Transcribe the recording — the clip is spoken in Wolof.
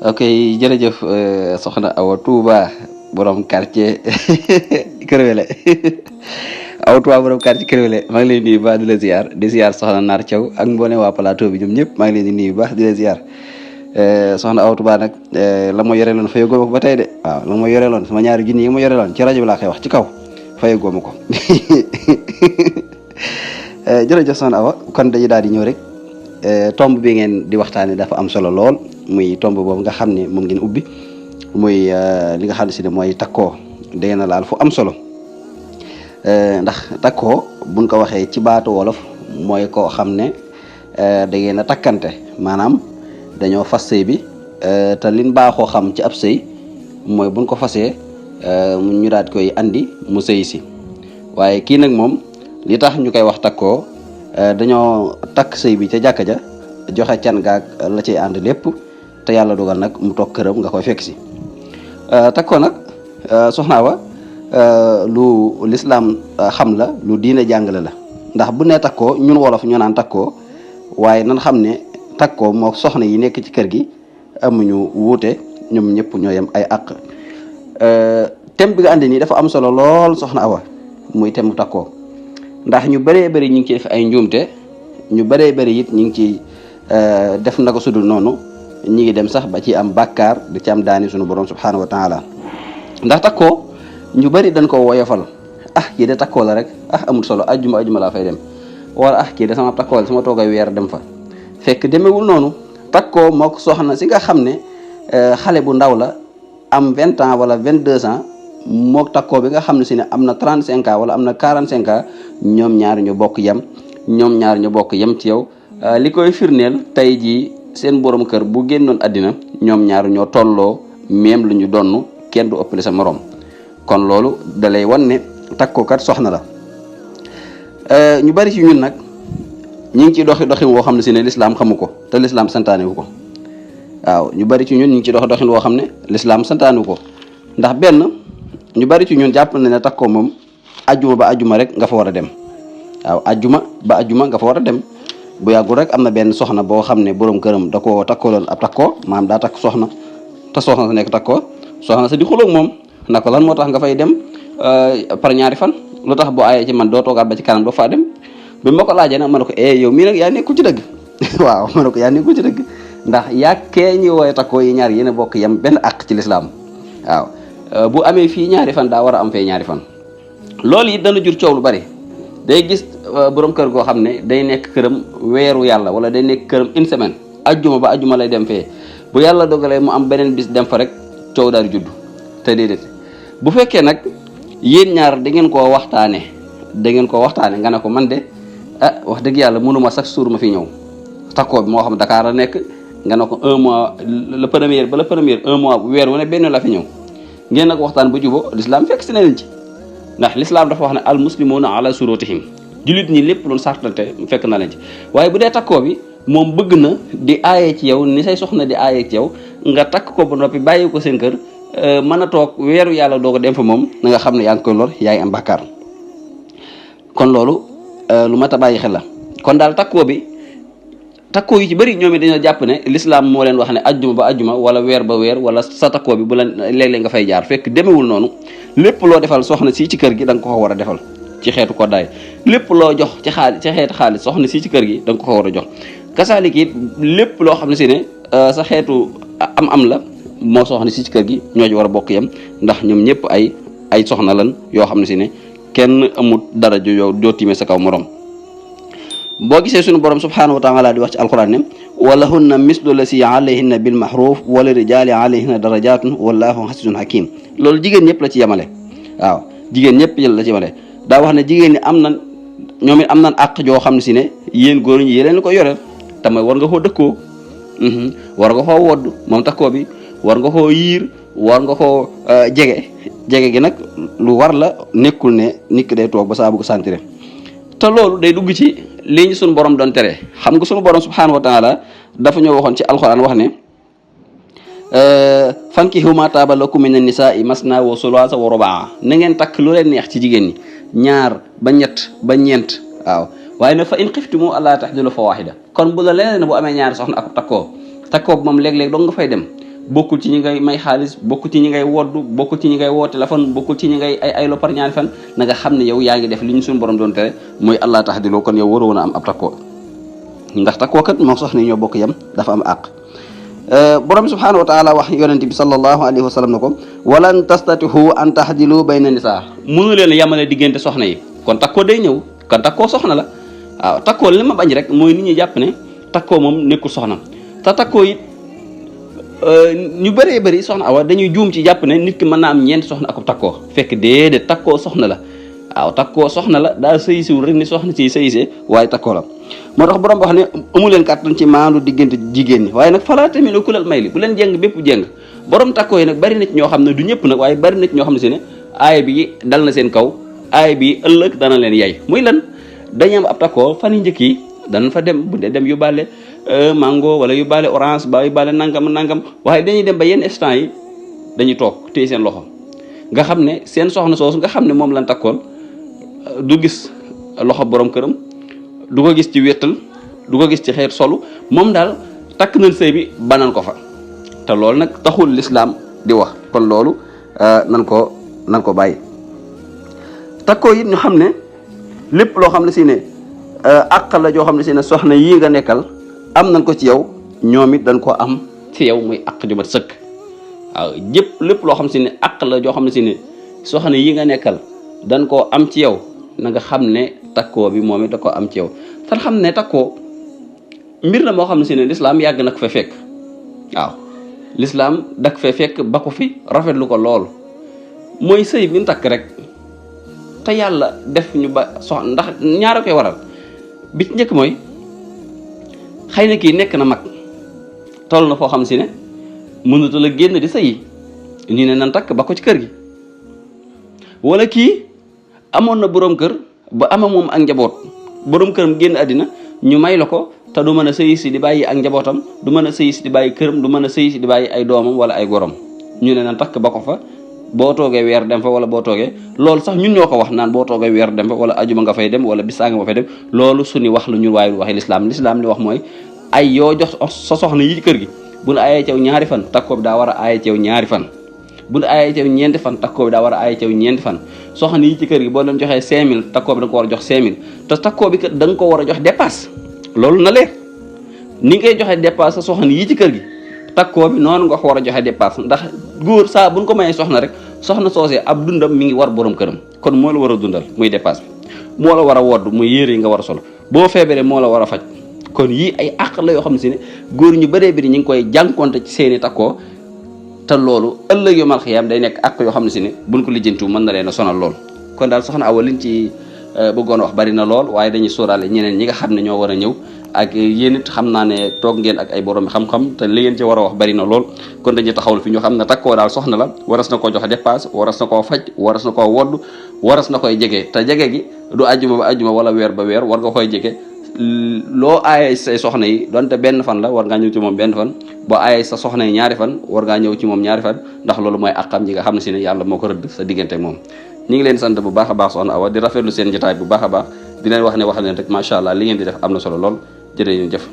ok jërëjëf soxna Awa Touba borom quartier Kër Wele Awa Touba borom quartier Kër Wele maa ngi leen di nuyu baax di la ziar di ziar soxna Naar Thiaw ak mboolem waa plateau bi ñoom ñëpp maa ngi leen di nuyu baax di la ziar soxna Awa Touba nag la ma yore loon fayagoo ma ko ba tey de waaw la ma yore loon sama ñaari junni yi ma yore loon ci rajo bi laa koy wax ci kaw fayagoo ma ko jërëjëf soxna Awa kon dañu daal di ñëw rek tomb bi ngeen di waxtaanee dafa am solo lool muy tomb boobu nga xam ne moom ngeen ubbi muy li nga xam ne si ne mooy takkoo da ngeen a laal fu am solo ndax takkoo buñ ko waxee ci baatu wolof mooy koo xam ne da ngeen a takkante maanaam dañoo fas sëy bi te liñ baaxoo xam ci ab sëy mooy buñ ko fasee ñu daat koy andi mu sëy si waaye kii nag moom li tax ñu koy wax takkoo dañoo takk sëy bi ca jàkka ja joxe can gaag la cay ànd lépp te yàlla dogal nag mu toog këram nga koy fekk si takkoo nag soxna Awa lu lislaam xam la lu diine jàngale la ndax bu ne takkoo ñun wolof ñu naan takkoo waaye nan xam ne takkoo moo soxna yi nekk ci kër gi amuñu wuute ñoom ñëpp ñoo yem ay àq thème bi nga andi nii dafa am solo lool soxna Awa muy thème takkoo ndax ñu bëree bëri ñu ngi ci def ay njuumte ñu bëree bëri it ñu ngi ci def na ko sudul noonu ñi ngi dem sax ba ci am bàkkaar di ci am daani suñu borom subhanahu wa taala ndax takkoo ñu bëri dañ ko woyofal kii de takkoo la rek amul solo ajjuma laa fay dem wala kii de sama takkoo la sama toogay weer dem fa fekk demewul noonu takkoo moo ko soxna si nga xam ne xale bu ndaw la am 20 ans wala 22 ans mook takkoo bi nga xam ne si ne am na 35 ans wala am na 45 ans ñoom ñaar ñu bokk yem ci yow li koy firndeel tey jii seen borom kër bu génnoon àddina ñoom ñaar ñoo tolloo même lu ñu donn kenn du ëppale sa morom kon loolu da lay wan ne takkookat soxna la ñu bari ci ñun nag ñi ngi ci doxin woo xam ne si ne lislaam xamu ko te lislaam santaane wu ko waaw ñu bari ci ñun ñi ngi ci doxin woo xam ne lislaam santaane wu ko ndax benn ñu bari ci ñun jàpp na ne takkoo moom ajjuma ba ajjuma rek nga fa war a dem waaw ajjuma ba ajjuma nga fa war a dem bu yàggul rek am na benn soxna boo xam ne borom këram da koo takkooloon ab takkoo maanaam daa takk soxna te soxna sa nekk takkoo soxna sa di xuloog moom na ko lan moo tax nga fay dem par ñaari fan lu tax boo aayee ci man doo toogaat ba ci kanam doo faa dem bi ma ko laajee nag ma ne ko yow mii nag yaa nekkul ci dëgg waaw ma ne ko yaa nekkul ci dëgg ndax yàkkee ñi wooye takkoo yi ñaar yéen a bokk yem benn àq ci lislaam waaw bu amee fii ñaari fan daa war a am fee ñaari fan loolu it dana jur coow lu bari day gis borom kër goo xam ne day nekk këram weeru yàlla wala day nekk këram une semaine ajjuma ba ajjuma lay dem fee bu yàlla dogalee mu am beneen bis dem fa rek coow daal di judd te déedéet bu fekkee nag yéen ñaar da ngeen koo waxtaane nga ne ko man de wax dëgg yàlla mënuma chaque jour ma fi ñëw takkoo bi moo xam Dakar la nekk nga ne ko un mois le premier un mois weer wu ne benn la fi ñëw ngeen nag waxtaan ba jubóo l'islam fekk si na leen ci ndax l'islam dafa wax ne al muslimuna ala surutihim jullit ñi lépp loolu sartante fekk na leen ci waaye bu dee takkoo bi moom bëgg na di aayee ci yow ni say soxna di aayee ci yow nga takk ko ba noppi bàyyi ko seen kër mën a toog weeru yàlla doo ko dem fa moom na nga xam ne yaa ngi koy lor yaa ngi am bàkkaar kon loolu lu mat a bàyyi xel la kon daal takkoo yu ci bëri ñoom it dañoo jàpp ne l'islam moo leen wax ne ajjuma ba ajjuma wala weer ba weer wala sa takkoo bi bu la léeg-léeg nga fay jaar fekk demewul noonu lépp loo defal soxna si ci kër gi da nga ko war a defal ci xeetu koddaay lépp loo jox ci xeetu xaalis soxna si ci kër gi da nga ko war a jox kasaalik it lépp loo xam ne si ne sa xeetu am la moo soxna si ci kër gi ñoo ci war a bokk yem ndax ñoom ñëpp ay soxna lan yoo xam ne si ne kenn amut dara yow doo tiime sa kaw morom boo gisee suñu borom subhanahu wa taala di wax ci alquran ne walahunna mislu lasi alayhinna bil mahruf wala rijali alayhinna darajatun wallahu hasizun hakim loolu jigéen ñëpp la ci yemale waaw jigéen ñëpp la ci yemale daa wax ne jigéen ñi ñoom it am nañ àq joo xam ne si ne yéen góor ñi yéen ko yore te mooy war nga koo dëkkoo war nga koo wodd moom takkoo bi war nga koo yiir war nga koo jege gi nag lu war la nekkul ne nit ki day toog ba saa bu ko sentir te loolu day dugg ci lii ñu suñu borom doon tere xam nga suñu borom subhanahu wa taala dafa ñoo waxoon ci alxuraan wax ne fankihu ma taaba lakum mina nisaa'i masna wa sulaasa wa rubaa na ngeen takk lu leen neex ci jigéen ñi ñaar ba ñett ba ñeent waaw waaye nag fa in xiftumu allaa ta'dilu fa waahida kon bu la leneen bu amee ñaari soxna ak takkoo bi moom léeg-léeg dong nga fay dem bokkul ci ñi ngay may xaalis, bokkul ci ñi ngay woddu, bokkul ci ñi ngay woo téléphone, bokkul ci ñi ngay ay lo par ñaari fan, na nga xam ne yow yaa ngi def li ñu suñu borom doon tere mooy allah taxdiloo. kon yow waroo woon a am ab takkoo, ndax takkoo kat moo soxna ñoo bokk yam dafa am àq. borom bi subhanahu wa taala wax yonent bi sallallahu alayhi wa sallam ne ko walan tastatihu an tahdilu bayna nisaa, mënu leen yamale diggante soxna yi. kon takkoo day ñëw, kon takkoo soxna la. waaw takkoo li ma bañ rek mooy nit ñi jàpp ne takkoo moom nekkul soxna. te takkoo it ñu bëree bëri soxna Awa dañuy juum ci jàpp ne nit ki mën naa am ñeenti soxna akub takkoo, fekk déedéet takkoo soxna la. waaw takkoo soxna la, daa sëy siwul rek ni soxna ci sëysee, waaye takkoo la. moo tax borom wax ne amu leen kàttan ci maandu diggante jigéen ñi, waaye nag falaa tamilu kulal mayli, bu leen jeng bépp jeng. borom takkoo yi nag bari na ci ñoo xam ne du ñëpp nag, waaye bari na ci ñoo xam ne si ne aaya bi dal na seen kaw, aaya bi ëllëg dana leen yay. muy lan? dañu am ab takkoo fan yu njëkk yi danañ fa dem, bu dee dem yóbbaale mango wala yóbbaale orange ba yóbbaale nangam, waaye dañuy dem ba yenn instant yi dañuy toog téye seen loxo, nga xam ne seen soxna soosu nga xam ne moom lañ takkoon du gis loxo borom këram, du ko gis ci wéttal, du ko gis ci xeet solu, moom daal takk nañ sëy bi banan ko fa. te loolu nag taxul lislaam di wax, kon loolu nan ko bàyyi. takkoo it ñu xam ne lépp loo xam ne si ne àq la joo xam ne si ne soxna yii nga nekkal am nañ ko ci yow, ñoom it dañ ko am ci yow, muy àq ju mat sëkk. waaw lépp loo xam si ne àq la joo xam ne si ne soxna yii nga nekkal dañ koo am ci yow, na nga xam ne takkoo bi moom it da koo am ci yow. tan xam ne takkoo mbir la moo xam ne si ne lislaam yàgg na ko fa fekk. waaw lislaam dak fa fekk ba ko fi rafetlu ko lool. mooy sëy bi ñu takk rek te yàlla def ñu ba soxna, ndax ñaara koy waral. bi ci njëkk mooy xëy na kii nekk na mag, toll na foo xam si ne mënutu la génn di sëyi, ñu ne nan takk ba ko ci kër gi. wala kii amoon na borom kër ba ama moom ak njaboot, borom këram génn àddina, ñu may la ko te du mën a sëyi si di bàyyi ak njabootam, du mën a sëyi si di bàyyi këram, du mën a sëyi si di bàyyi ay doomam wala ay gorom, ñu ne nan takk ba ko fa. boo toogee weer dem fa wala boo toogee loolu sax ñun ñoo ko wax naan boo toogee weer dem fa wala ajuma nga fay dem wala bisaa nga fay dem, loolu suñu wax lu ñun waaye lu waxee lislaam li wax mooy ay yoo jox sa soxna yi ci kër gi bu nu ayee ceew ñaari fan takkoo bi daa war a ayee ceew ñaari fan, bu nu ayee ceew ñeenti fan takkoo bi daa war a ayee ceew ñeenti fan. soxna yi ci kër gi boo leen joxee 5000 takkoo bi da nga ko war a jox 5000, te takkoo bi kat da nga ko war a jox dépasse. loolu na leer, ni ngay joxe dépasse sa soxna yi ci kër gi takkoo bi noonu nga ko war a joxe dépasse, ndax góor saa buñ ko mayee soxna rek soxna soosee ab dundam mi ngi war borom këram, kon moo la war a dundal muy dépasse bi, moo la war a wodd muy yére yi nga war a sol, boo feebaree moo la war a faj. kon yii ay àq la yoo xam ne si ne góor ñu bëree bëri ñu ngi koy jànkonte ci seeni takkoo, te loolu ëllëg yomal xiyaam day nekk àq yoo xam ne si ne buñ ko lijjantiwu mën na leen a sonal lool. kon daal soxna Awa liñ ci bëggoon wax bari na lool, waaye dañuy sóoraale ñeneen ñi nga xam ne ñoo war a ñëw, ak yéen it xam naa ne toog ngeen ak ay borom xam-xam te li ngeen ci war a wax bari na lool. kon dañuy taxawal fi ñu xam ne takkoo daal soxna la, waras na koo joxe dépasse, waras na koo faj, waras na koo wodd, waras na koy jege. te jege gi du ajjuma ba ajjuma wala weer ba weer, war nga koy jege. loo aaye say soxna yi donte benn fan la war ngaa ñëw ci moom benn fan, boo aaye sa soxna yi ñaari fan war ngaa ñëw ci moom ñaari fan, ndax loolu mooy àqam ñi nga xam ne si ne yàlla moo ko rëdd sa diggante moom. ñi ngi leen sant bu baax a baax soxna Awa, di rafetlu seen jotaay bu baax a baax, di leen wax ne wax leen rek macha allah li ngeen di def am na solo lool, jërë ngeen jëf.